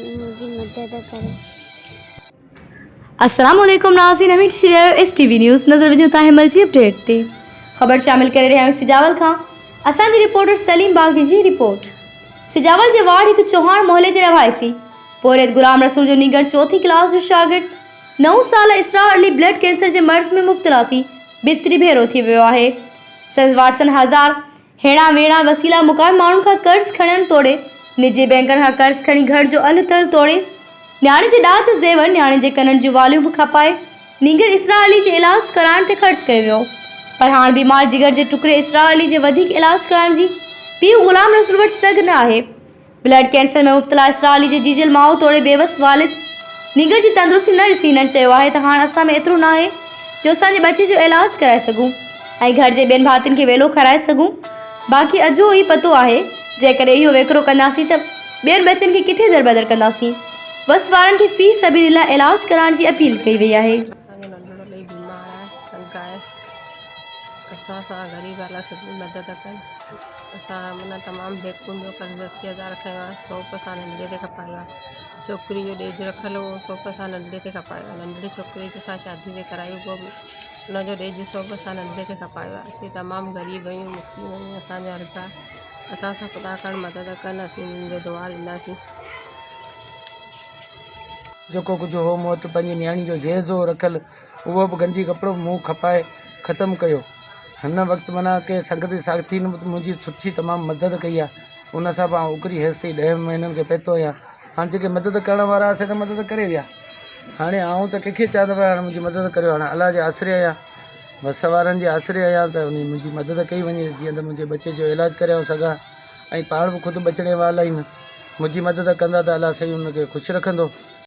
منهنجي مدد ڪريو. السلام عليڪم ناظرين اوهين ڏسي رهيا آهيو ايس ٽي وي نيوز نظر وجهون ٿا هن مهل جي اپڊيٽ تي خبر شامل ڪري رهيا آهيون سجاول کان اسان جي رپورٽر سليم باغي جي رپورٽ سجاول جي وارڊ هڪ چوهاڻ محلي جي رهواسي پورهيت غلام رسول جو نينگر چوٿين ڪلاس جو شاگرد نو ساله اسرار علي بلڊ ڪينسر جي مرض ۾ مبتلا ٿي بستري ڀيرو ٿي ويو آهي سندس وارثن هزار هيڻا ويڻا وسيلا مقامي ماڻهن کان قرض کڻڻ توڙي نجي بئنڪن کان قرض کڻي گهر جو الهه تلهه توڙي نياڻي جي ڏاج زيور، نياڻي جي ڪنن جون واليون به کپائي نينگر اسرار علي جي علاج ڪرائڻ تي خرچ ڪيو ويو پر هاڻ بيمار جگر جي ٽڪري اسرار علي جي وڌيڪ علاج ڪرائڻ جي پيء غلام رسول وٽ سگهه نه آهي. بلڊ ڪينسر ۾ مبتلا اسرار علي جي جيجل ماء توڙي بيوس والد نينگر جي تندرستي نه ڏسي هنن چيو آهي ته هاڻ اسان ۾ ايترو ناهي جو اسان جي ٻچي جو علاج ڪرائي سگهون ۽ گهر جي ٻين ڀاتين کي ويلو کارائي سگهون باقي اجهو ئي پتو آهي جيڪڏهن اهو ويڪرو ڪنداسين ته ٻين ٻچن کي ڪٿي دربدر ڪنداسين وس وارن کي في سبيل الله علاج ڪرائڻ جي اپيل ڪئي وئي آهي. اسان جو ننڍڙو ٻئي بيمار آهي تنگ آهي اسان سان غريب حالت سڀني مدد ڪن اسان معنيٰ تمام بينڪن جو قرض 80,000 کنيو آهي سو به اسان ننڍڙي تي کپايو آهي ڇوڪري جو ڏيج رکيل هو سو به اسان ننڍڙي تي کپايو آهي ننڍڙي ڇوڪري جي اسان شادي به ڪرائي اهو به ان جو ڏيج سو به اسان ننڍڙي تي کپايو آهي اسين تمام غريب آهيون مسڪين آهيون اسانجو عرض آهي اسان سان خدا ڪرڻ مدد ڪن اسين انهن کي دعا ڏينداسين. جيڪو ڪجهه هو مون وٽ پنهنجي نياڻي جو جهيز هو رکيل اهو به گنجي ڪپڙو به مون کپائي ختم ڪيو. هن وقت معنيٰ ڪنهن سنگتي ساٿي به منهنجي سٺي تمام مدد ڪئي آهي ان سان به آئون اڪري هيستائين ڏهن مهينن کي پهتو آهيان هاڻي جيڪي مدد ڪرڻ وارا سي ته مدد ڪري ويا هاڻي آئون ته ڪنهن کي چوان ته ڀئي هاڻي منهنجي مدد ڪريو هاڻي الله جي آسري آهيان وس وارن جي آسري آهيان ته انهي منهنجي مدد ڪئي وڃي جيئن ته منهنجي ٻچي جو علاج ڪري آئون سگهان ۽ پاڻ به خود ٻچڙي وال آهن منهنجي مدد ڪندا ته الله سائين انهن کي خوش رکندو.